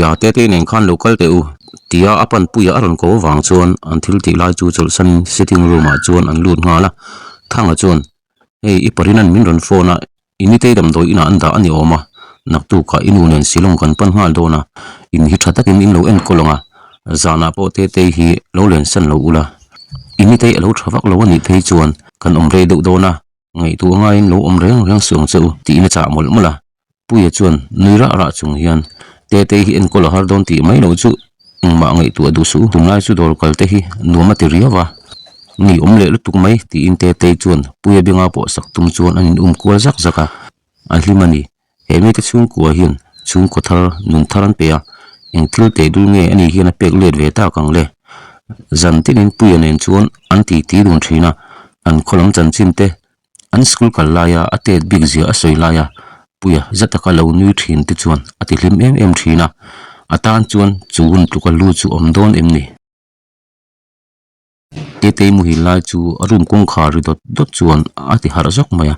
Khawiah Tetei nen khan lo kal teh u, tia a panpuia a rawn ko avang chuan an thil tih lai chu chawlhsanin sitting room ah chuan an lut nghal a. Thanga chuan, Hei i parinan min rawn phone a, i nitei damdawi inah an dah a ni awm a, naktukah i nu nen Shillong kan pan nghal dawn a, in hi tha takin in lo enkawl ang a, zanah pawh Tetei hi lo lensan lo ula, i nitei a lo tha vak lo a nih phei chuan kan awm rei deuh dawn a, Ngaihtuah ngaiin lo awm reng reng suh ang che u, tiin a chah mawlh mawlh a. Puia chuan nui rah rah chung hian, Tetei hi enkawl a har dawn tih mai loh chu engmah ngaihtuah duh suh u, tunlai chu dawr kal te hi nuam a ti riau a, ni awm leh lutuk mai, tiin Tetei chuan Puia benga pawh sak tum chuan an in um kual zak zak a, a hlim a ni. He mite chhungkua hian chhungkaw thar nun thar an pe a, eng thil teh dul nge ani hian a pek let ve tak ang le? Zan tinin Puia nen chuan an titi dun thin a, an khaw lam chanchin te, an school kal laia a tet bik zia a sawi laia Puia za taka lo nui thin te chuan a ti hlim em em thin a, a tan chuan chu hun tluka lu chu awm dawn em ni? Tetei muhil lai chu a room kawngkhar ri dawt dawt chuan a ti harh zawk mai a,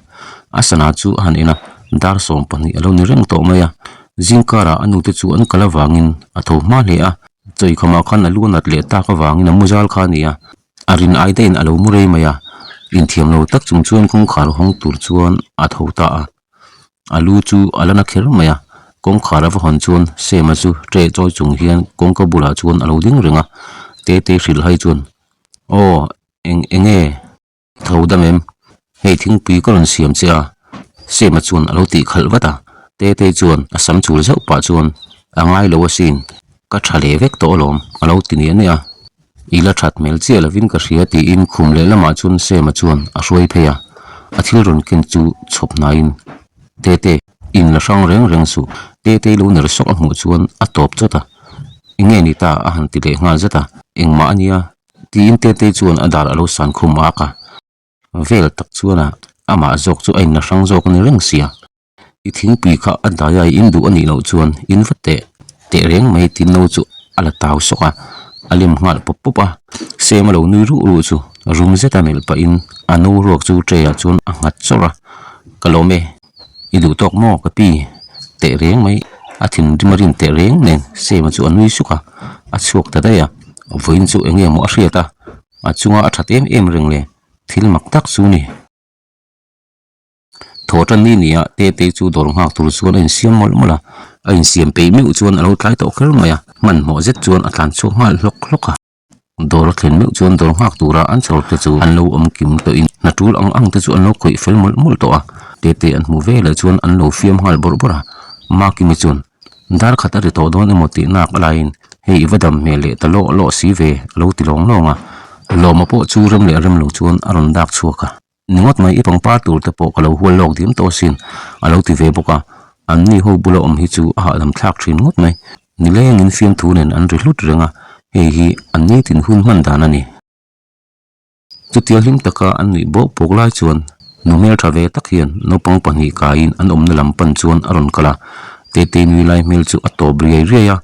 a sana chu a han en a, dar 12 a lo ni reng tawh mai a, zingkarah a nute chu an kal avangin a tho hma hle a, chawikhamah khan a lu a nat leh tak avangin a mu zal kha a ni a, a rin ai daihin a lo mu rei mai a, inthiam lo tak chung chuan kawngkhar hawng tur chuan a tho ta a. A lu chu a la na kher mai a, kawngkhar a va hawn chuan Sema chu ṭeh chawi chung hian kawngka bulah chuan a lo ding reng a, Tetei hrilh hai chuan, Aw, eng eng nge? Tho dam em? Hei thingpui ka rawn siam che a, Sema chuan a lo tih khalh vat a, Tetei chuan a sam chul zauh pah chuan, A ngai lo asin, ka ṭha leh vek tawh alawm, a lo ti niah niah a. I la that hmel chiah lovin ka hria tiin khum leh lamah chuan Sema chuan a hruai phei a, a thil rawn ken chu chhawp hnaiin, Tete, in la hrang reng reng suh, Tetei lo ner sawk a hmuh chuan a tawp chawt a, Enge ni ta? a han ti leh nghal zat a, Engmah a nia, tiin Tetei chuan a dar a lo san khum ak a, vel tak chuan a amah zawk chu a in la hrang zawk a ni reng sia. I thingpui kha a dai a, in duh a nih loh chuan in va teh teh reng mai tin no chu a la tau sawk a, a lem nghal pawp pawp a, Sema lo nui ruh ruh chu rum zeta melh pahin a no ruak chu tray ah chuan a nghat chawrh a, Ka lawm e, i duh tawk maw ka pi teh reng mai a thinrim a rin teh reng nen Sema chu a nui suk a, a chhuak ta daih a, vawiin chu eng nge maw a hriat a, a chunga a that em em reng le, thil mak tak chu ni. Thaw tan ni ni a, Tetei chu dawr nghak tur chuan a insiam mawlh mawlh a, a insiam peih meuh chuan a lo tlai tawh kher mai a, hmanhmawh zet chuan a tlan chhuak nghal hlawk hlawk a. Dawr a thlen meuh chuan dawr nghak tura an chhawr te chu an lo awm kim tawhin hna tul ang ang te chu an lo khawih fel mawlh mawlh tawh a, Tetei an hmu ve leh chuan an lo fiam nghal bawrh bawrh a, Makimi chuan dar khat a ri tawh dawn emaw tih nak laiin hei i va dam hmel leh ta lawh lawh si ve a lo ti lawng lawng a, Lawma pawh chu rem leh rem lo chuan a rawn dak chhuak a. Ni ngawt mai i pangpar tur te pawh ka lo hual lawk diam tawh asin a lo ti ve bawk a, an ni ho bula awm hi chu a hahdam thlak thin ngawt mai. Nilengin fiamthu nen an ri hlut reng a, hei hi an nitin hun hman dan a ni. Chutia hlim taka an nuih bawk bawk lai chuan nu hmeltha ve tak hian naupang pahnih kaiin an awmna lam pan chuan a rawn kal a, Tetei nui lai hmel chu a tawp riai riai a,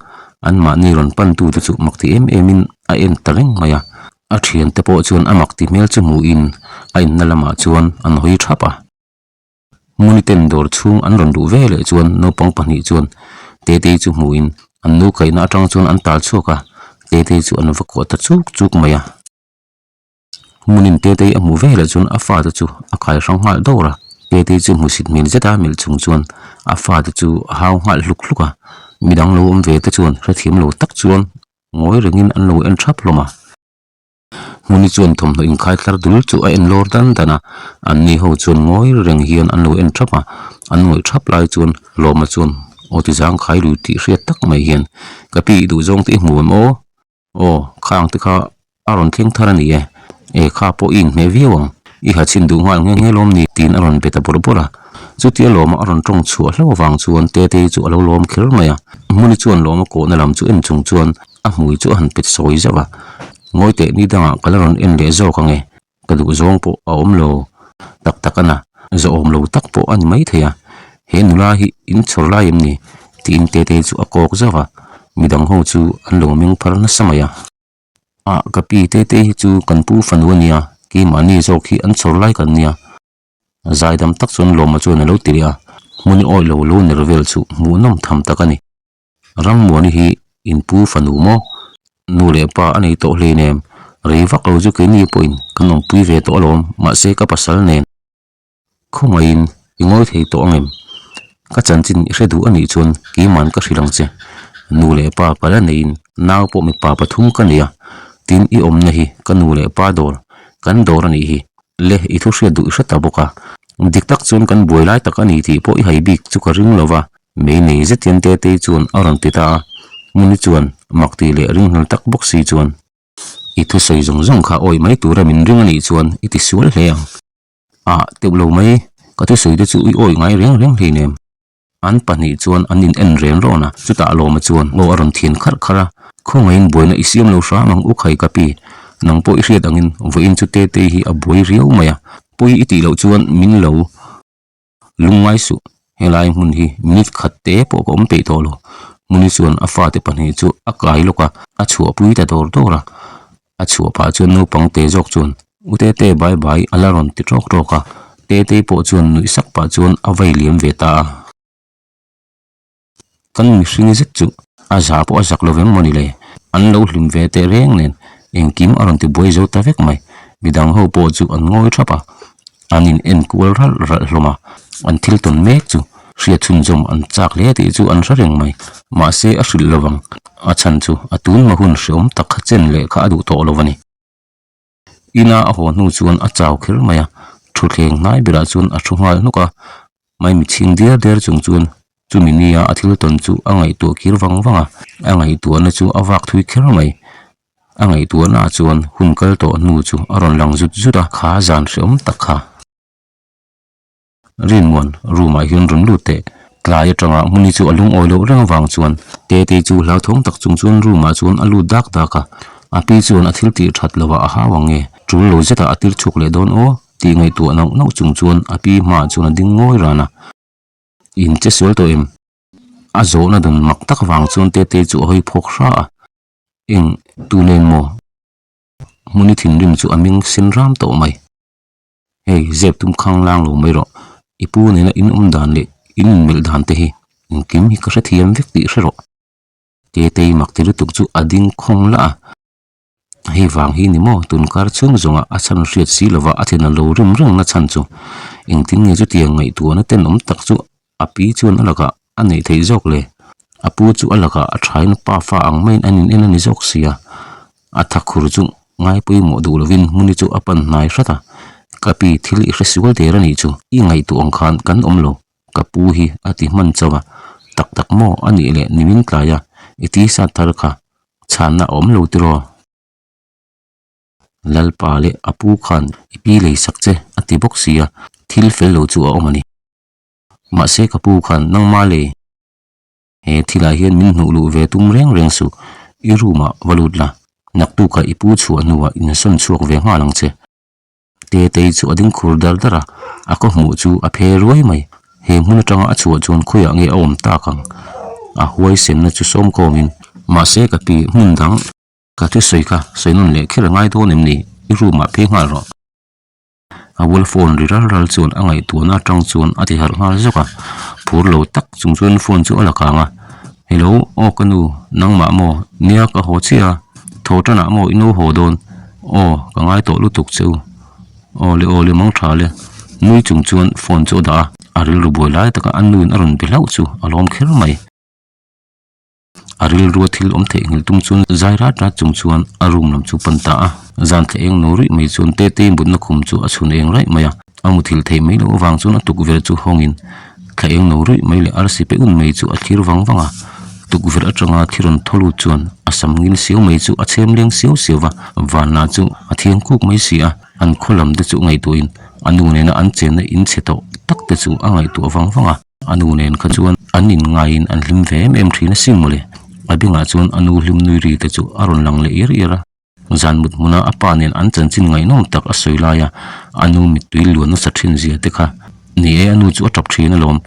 anmahni rawn pantute chu mak ti em emin a en ta reng mai a. A thiante pawh chuan a mak ti hmel chu hmuhin a inna lamah chuan an hawi thap a. Muniten dawr chhung an rawn duh ve leh chuan naupang pahnih chuan Tetei chu hmuhin an nu kaihna atang chuan an tal chhuak a, Tetei chu an va kuah ta chuk chuk mai a. Munin Tetei a hmuh ve leh chuan a fate chu a khai hrang nghal dawr a, Tetei chu hmusit hmel zeta melh chung chuan a fate chu a hau nghal hluk hluk a, midang lo awm ve te chuan hrethiam lo tak chuan Ngawi rengin an lo en thap hlawm a. Hmuni chuan thawmhnaw inkhai tlar dul chu a en lawr dan dan a, anni ho chuan ngawi reng hian an lo en thap a, an ngawih thap lai chuan Lawma chuan aw ti zang khai lui tih hriat tak mai hian ka pi i duh zawng te i hmu em aw? Aw, khang te kha a rawn thleng thar a ni e, e kha pawh i inhmeh viau ang, i ha chhin duh nghal nghe nghe lawm ni tiin a rawn be ta bawrh bawrh a. Chutia lawma a rawn tawng chhuah hlauh avang chuan Tetei chu a lo lawm kher mai a, Hmuni chuan lawma kawhna lam chu en chung chuan a hmui chu a han pet sawi zauh a, Ngawi teh ni dangah ka la rawn en leh zawk ang e, ka duh zawng pawh a awm lo tak tak a na, zawhawm lo tak pawh a ni mai thei a, he nula hi in chhawr lai em ni? tiin Tetei chu a kawk zauh a, midang ho chu an lo meng phar nasa mai a. Ah ka pi Tetei hi chu kan pu fanu a nia, keimahni zawk hi an chhawr lai kan nia. Zaidam tak chuan Lawma chuan a lo ti leh a, hmun i awih lo lo ner vel chu hmuhnawm tham tak a ni. Rammuani hi in pu fanu maw? Nu leh pa a nei tawh hleinem. Rei vak lo chu keini pawhin kan awmpui ve tawh alawm, mahse ka pasal nen. Khawngaihin i ngawi thei tawh ang em? Ka chanchin i hre duh a nih chuan keiman ka hrilh ang che. Nu leh pa ka la neiin nau pawh mipa pathum ka nei a, tin i awmna hi ka nu leh pa dawr, kan dawr a nih hi. Le i thu hriat duh i hre ta bawk a. Dik tak chuan kan buai lai tak a ni tih pawh i hai bik chu ka ring lo va. Mei nei zet hian Tetei chuan a rawn ti ta a, Muni chuan mak tih leh ringhlel tak bawk si chuan. I thusawi zawng zawng kha awih mai tura min ring a nih chuan i ti sual hle ang. Ah, teuh lo mai, ka thusawi te chu i awih ngai reng reng hleinem. An pahnih chuan an in en ren rawn a, chutah Lawma chuan aw a rawn thian kharh kharh a, Khawngaihin buaina i siam lo hrang ang u khai ka pi, nang pawh i hriat angin vawiin chu Tetei hi a buai riau mai a, pawi i tih loh chuan min lo lungngai suh, helai hmun hi minute khat te pawh ka awm peih tawh lo. Muni chuan a fate pahnih chu a kai lawk a, a chhuahpui ta dawr dawr a. A chhuah pah chuan naupang te zawk chuan, U Tete bai bai a la rawn ti tawk tawk a, Tetei pawh chuan nuih sak pah chuan a vai liam ve ta a. Kan mihring zet chu a za pawh a zak lo vem mawni le, an lo hlim ve teh reng nen engkim a rawn ti buai zo ta vek mai. Midang ho pawh chu an ngawi thap a, an in en kual ralh ralh hlawm a, an thil tawn mek chu hriat chhunzawm an chak hle tih chu an hre reng mai. Mahse a hrilh lo vang, a chhan chu a tunhma hun hreawm tak kha chen leh kha a duh tawh lo a ni. Ina a haw hnu chuan a chau kher mai a, thutthleng hnai berah chuan a thu nghal hnawk a, maimi chhing diar diar chung chuan chumi nia a thil tawn chu a ngaihtuah kir vang vang a, a ngaihtuahna chu a vak thui kher mai. A ngaihtuahnaah chuan hun kal tawh hnu chu a rawn lang zut zut a, kha zan hreawm tak kha. Rinmuan, room ah hian rawn lut teh. Tlai atanga hmuni chu a lungawi loh reng avang chuan Tetei chu hlauthawng tak chung chuan room ah chuan a lut dak dak a. A pi chuan a thil tih that lovah a hau ang nge, tul lo zetah a tir chhuak leh dawn aw tih ngaihtuah nauh nauh chung chuan a pi hmaah chuan a ding ngawi ran a. In che sual tawh em? A zawhna dawn mak tak avang chuan Tetei chu a hawi phawk hra a. Eng, tu nen maw? Hmuni thinrim chu a ming sen ram tawh mai. Hei zep tum khang lang lo mai rawh, i pu nena in awm dan leh in inmelh dan te hi engkim hi ka hrethiam vek tih hre rawh. Tetei mak ti lutuk chu a ding khawng lah a, hei vang hi ni maw tunkar chhung zawnga a chhan hriat si lova a thin a lo rim reng na chhan chu engtin nge chutiang ngaihtuahna tenawm tak chu a pi chuan a lakah a neih theih zawk le? A pu chu a lakah a thain pa fa ang maiin an in en a ni zawk sia. A thakhur chu ngai pawimawh duh lovin hmuni chu a pan hnai hrat a, Ka pi thil i hre sual der a nih chu, i ngaihtuah ang khan kan awm lo, ka pu hi a ti hman chauh a, tak tak maw a nih leh nimin tlai a, i tisat thar kha chhanna a awm lo tiraw? Lalpa leh a pu khan i pi lei sak che a ti bawk sia, thil fel lo chu a awm a ni. Mahse ka pu khan nangmah le he thilah hian min hnuh luh ve tum reng reng suh, i room ah va lut la, naktukah i pu chhuah hnuah insawn chhuak ve nghal ang che. Tetei chu a ding khur dar dar a, a khaw hmuh chu a phe ruai mai. He hmun atanga a chhuah chuan khawiah nge a awm tak ang? A huaisenna chu sawmkhawmin. Mahse ka pi hmun dang ka thusawi kha sawi nawn leh kher a ngai dawn em ni? I room ah phei nghal rawh. A bul phone ri ral ral chuan a ngaihtuahna atang chuan a ti harh nghal zawk a, phur lo tak chung chuan phone chu a la kang a, Hello, aw ka nu, nangmah maw? Nia ka haw chiah a, thaw tanah maw i no haw dawn? Aw, ka ngai tawh lutuk che u. Aw le aw le mang tha le. Nui chung chuan phone chu a dah a, a rilru buai lai taka a nuin a rawn be hlauh chu a lawm kher mai. A rilrua thil awm theih nghilh tum chuan zai rat rat chung chuan a room lam chu pan ta a. Zan thla eng no ruih mai chuan Tetei mutna khum chu a chhun eng raih mai a. A muthilh theih mai loh avang chuan a tukverh chu hawngin thla eng no ruih mai leh arsi pe un mai chu a thlir vang vang a. Tukverh atanga thi rawn thaw lut chuan a sam ngil siau mai chu a chhem leng siau siau va. Vanah chu a thiang kuk mai si a, an khaw lam te chu ngaihtuahin a nu nena an chenna in chhe tawh tak te chu a ngaihtuah vang vang a. A nu nen kha chuan an in ngaiin an hlim ve em em thin asin mawle. A bengah chuan a nu hlim nui ri te chu a rawn lang leh iar iar a. Zan mut hmuna a pa nen an chanchin ngaihnawm tak a sawi lai a, a nu mittui luan nasa thin zia te kha. Ni e, a nu chu a tap thin alawm.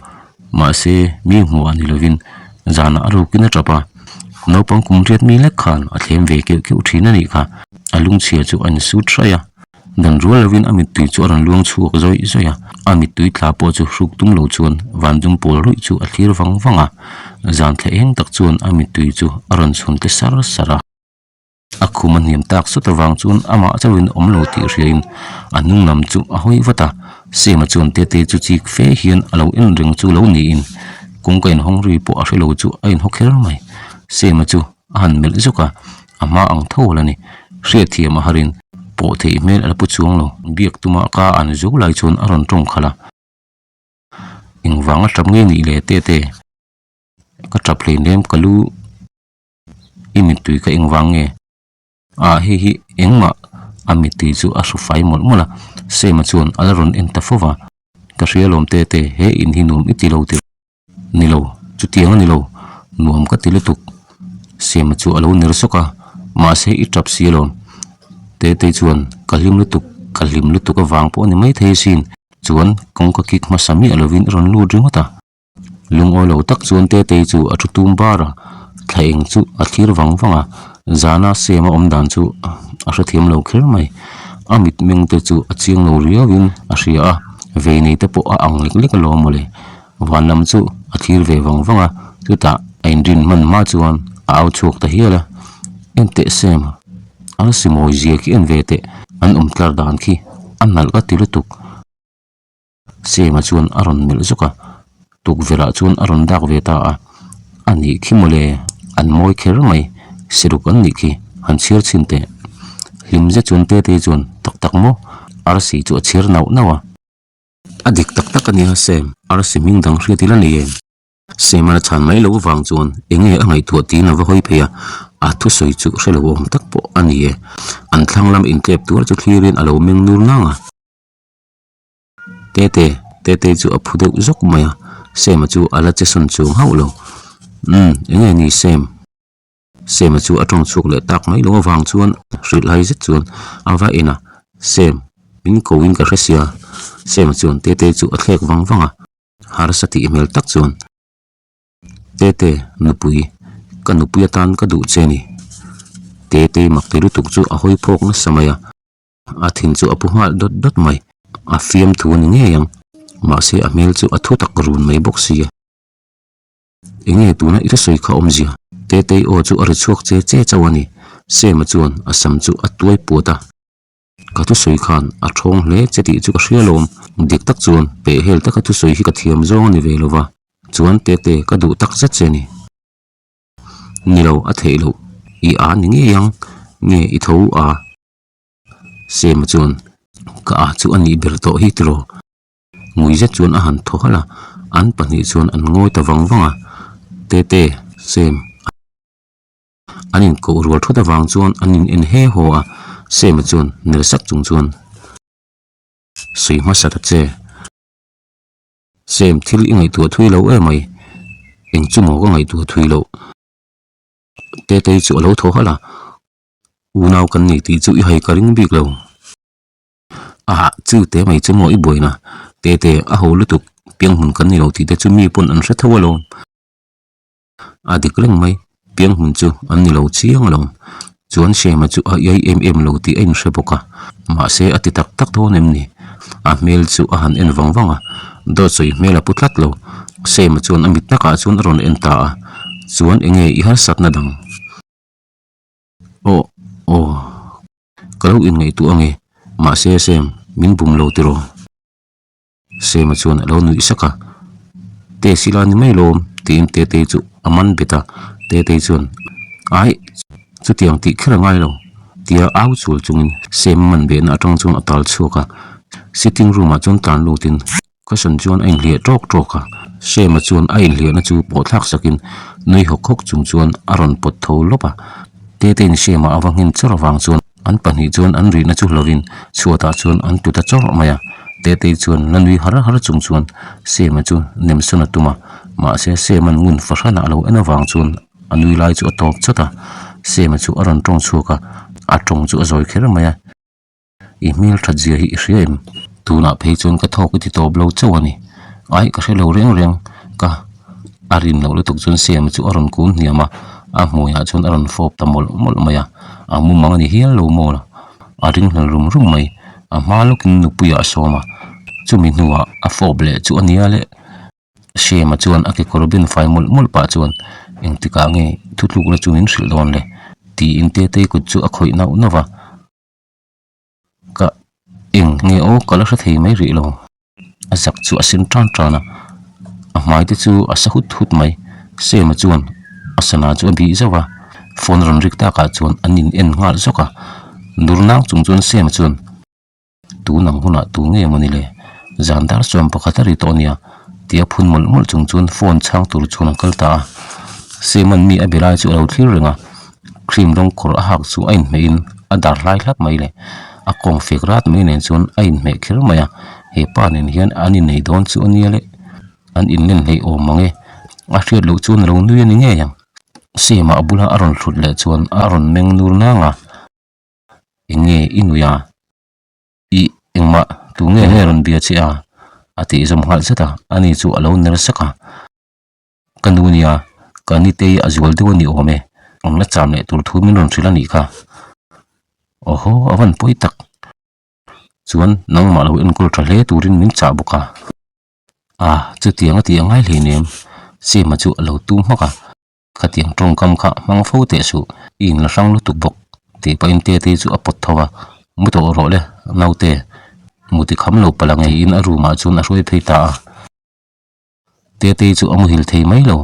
Mahse, mi hmuh ah ni lovin zanah a rukin a tap a. Naupang kum riat mi lek khan a thlem ve keuh keuh thin a nih kha. A lungchhia chu a insut hraih a. Dan rual lovin a mittui chu a rawn luang chhuak zawih zawih a, a mittui tla pawh chu hruk tum lo chuan van dum pawl ruih chu a thlir vang vang a, zan thla eng tak chuan a mittui chu a rawn chhun te sar sar a. A khum a hniam tak sawt avang chuan amah chauhin awm lo tih hriain a hnung lam chu a hawi vat a, Sema chuan Tete chu chik fe hian a lo en reng chu lo niin kawngka inhawng ri pawh a hre lo chu a inhaw kher mai. Sema chu a han melh zawk a, a hma ang tho a la ni. Hriatthiam a harin pawh theih hmel a la pu chuang lo. Biak tuma ka an zo lai chuan a rawn tawng khalh a, Engvanga tap nge nih le Tete? Ka tap hleinem ka lu. I mittui kha engvang nge? Ah hei hi engmah a mittui chu a hru fai mawlh mawlh a, Sema chuan a la rawn en ta fo va. Ka hria lawm te te, he in hi nuam i ti lo ti ni lo, chutiang a ni lo, nuam ka ti lutuk. Sema chu a lo ner sawk a, mahse i tap si alawm. Tetei chuan ka hlim lutuk, ka hlim lutuk avang pawh a ni maithei asin, chuan kawngka kik hmasa miah lovin a rawn lut ringawt a. Lungawi lo tak chuan Tetei chu a thu tum bar a, thla eng chu a thlir vang vang a, zana Sema awm dan chu a hrethiam lo kher mai. A mitmeng te chu a chiang lo riauin a hria a, vei nei te pawh a ang lek lek alawm mawle. Van lam chu a thlir ve vang vang a, chutah a inrin hman hma chuan a au chhuak ta hial a, Enteh Sem, arsi mawi zia khi en ve teh, an awm tlar dan khi a nalh ka ti lutuk. Sema chuan a rawn melh zawk a, tukverh ah chuan a rawn dak ve ta a, a nih khi mawle, an mawi kher mai, siruk an nih khi, han chhiar chhin teh. Hlim zet chuan Tetei chuan tak tak maw? Arsi chu a chhiar nauh nauh a. A dik tak tak a nia Sem, arsi hming dang hriat ila nei em? Sema la chhan mai loh vang chuan enge a ngaihtuah tiin a va hawi phei a, a thusawi chu hre lo awm tak pawh a ni e. An thlang lam intlep tuar chu thlirin a lo meng nur nang a. Tete, Tete chu a phu deuh zawk mai a, Sema chu a la che sawn chuang hauh lo. Umm, enge ni Sem? Sema chu a tawng chhuak leh tak mai lo avang chuan hrilh hai zet chuan a va en a, Sem, min ko in ka hre sia. Sema chuan Tete chu a thlek vang vang a, harsa tih hmel tak chuan, Tete, nupui, ka nupui atan ka duh che ni. Tete mak ti lutuk chu a hawi phawk nasa mai a. A thin chu a pu nghal dawt dawt mai. A fiamthu a ni ngei ang. Mahse a hmel chu a thu tak run mai bawk si a. Enge tuna i thusawi kha awmzia? Tetei aw chu a ri chhuak che che chauh a ni. Sema chuan a sam chu a tuai puat a. Ka thusawi khan a thawng hle che tih chu ka hria lawm. Dik tak chuan pehhel taka thusawi hi ka thiam zawng a ni ve lova. Chuan Tete ka duh tak zet che a ni. Ni lo a theih loh. I a ni ngei ang. Nge i tho a? Sema chuan ka ah chu a nih ber tawh hi tiraw? Ngui zet chuan a han thaw halh a, an pahnih chuan an ngawi ta vang vang a, Tete, Sem, an inkoh rual thawt avang chuan an in en he haw a, Sema chuan ner sak chung chuan sawi hmasa ta che. Sem, thil i ngaihtuah thui lo emai, eng chu maw ka ngaihtuah thui loh? Tetei chu a lo thaw halh a. Unau kan ni tih chu i hai ka ring bik lo. Aha, chu te mai chu maw i buaina? Tete, a ho lutuk, pianghmun kan ni lo tih te chu mi pawn an hre tho alawm. A dik reng mai, pianghmun chu an ni lo chiang alawm. Chuan Shema chu a iai em em lo tih a inhre bawk a, mahse a ti tak tak dawn em ni? A hmel chu a han en vang vang a, dawt sawi hmel a pu tlat lo. Shema chuan a mit takah chuan a rawn en ta a, Chuan enge i harsatna dang? Aw aw ka lo inngaihtuah ange mahse Sam min bum lo tiraw? Sam-a chuan a lo nuih sak a, Tess ila ni mai lawm tiin Tetei chu a man bet a, Tetei chuan Aih chutiang tih kher a ngai lo tia au chul chungin Sam-a man behna atang chuan a tal chhuak a, sitting room ah chuan tlan lutin Cushion chuan a inhliah tawk tawk a, Shema chuan a inhliahna chu pawh thlak sakin nui hawk hawk chung chuan a rawn pawt tho lawp a. Tetein Shema a va nghin chawrh avang chuan an pahnih chuan an rihna chu hlovin chhuatah chuan an tut a chawrh mai a. Tetei chuan la nui har har chung chuan Shema chu nemsawn a tum a, mahse Shema'n ngun fahranah a lo en avang chuan a nui lai chu a tawp chawt a. Shema chu a rawn tawng chhuak a, a tawng chu a zawi kher mai a. I hmel that zia hi i hria em? Tunah phei chuan ka thawk i ti tawp lo chauh a ni. Ai ka hre lo reng reng ka a rin loh lutuk chuan Siama chu a rawn kun hniam a, a hmuiah chuan a rawn fawp ta mawlh mawlh mai a, a mumang a ni hial lo maw? A ring hlel rum rum mai. A hma lawkin nupuiah a sawm a, chumi hnuah a fawp leh chu a nia le. Sema chuan a kekawr bin fai mawlh mawlh pah chuan engtikah nge thutlukna chu min hrilh dawn le tiin Tetei kut chu a khawih nauh nauh va. Ka eng nge aw ka la hre thei mai rih lo. A zak chu a sen tan tan a, a hmai te chu a sa hut hut mai. Sema chuan a sana chu a bih zauh a, phone rawn rik takah chuan an in en nghal zawk a. Nur nang chung chuan Sema chuan Tun ang hunah tu nge maw ni le? Zan dar chuan pakhat a ri tawh a nia tia phun mawlh mawlh chung chuan phone chhang tur chuan an kal ta a. Seman mi a be lai chu a lo thlir reng a, cream rawng kawr a hak chu a inhmeh in a dar hlai hlap mai le. A kawng fek rat mai nen chuan a inhmeh kher mai a, he pa nen hian an innei dawn chu a nia le. An inlen hleih awm mang e. A hriat loh chuan a lo nui a ni ngei ang. Sema a bula a rawn hrut leh chuan a rawn meng nur nang a. Eng nge i nui a? Ih, engmah tu nge nge rawn bia che a? A tih zawm nghal zet a, ani chu a lo ner sak a. Ka nu nia, ka nitei a zual deuh a ni awm e, ang la cham leh tur thu min rawn hrilh a nih kha. Awhaw, a van pawi tak. Chuan nangmah lo enkawl tha hle turin min chah bawk a. A, chutiang a tih a ngai hleinem, Sema chu a lo tum hmak a. Khatiang tawngkam kha hmang fo teh suh, i inla hrang lutuk bawk, tih pahin Tete chu a pawt tho a, Mu tawh rawh le, naute, muti kham lo palh ang tiin a room ah chuan a hruai phei ta a. Tete chu a muhil thei mai lo,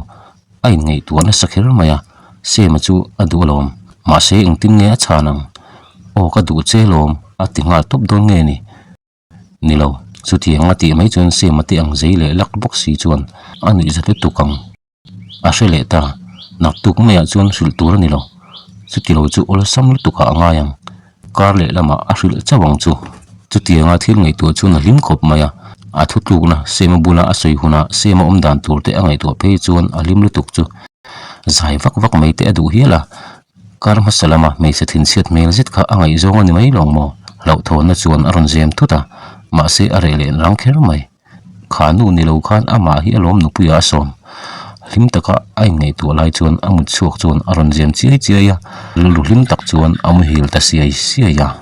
a inngaihtuah nasa kher mai a, Sema chu a duh alawm, mahse engtin nge a chhan ang? Aw ka duh che lawm, a ti nghal tawp dawn nge ni? Ni lo, chutiang a tih mai chuan Sema te ang zei leh lak bawk si chuan a nuih za lutuk ang. A hre leh ta, naktuk maiah chuan hrilh tur a ni lo. Chuti lo chu awlsam lutukah a ngai ang. Kar leh lamah a hrilh chauh ang chu. Chutianga thil ngaihtuah chuan a hlim khawp mai a, a thutlukna Sema bula a sawi hunah Sema awm dan tur te a ngaihtuah phei chuan a hlim lutuk chu zai vak vak mai te a duh hial a. Kar hmasa lama hmeichhe thinchhiat hmel zet kha a ngaihzawng a ni mai lawng maw? Hlauhthawnna chuan a rawn zem thut a, mahse a reh leh rang kher mai. Kha nu ni lo khan amah hi a lawm nupuiah a sawm. Hlim taka a inngaihtuah lai chuan a mut chhuak chuan a rawn zem chiai chiai a, rilru hlim tak chuan a muhil ta siai siai a.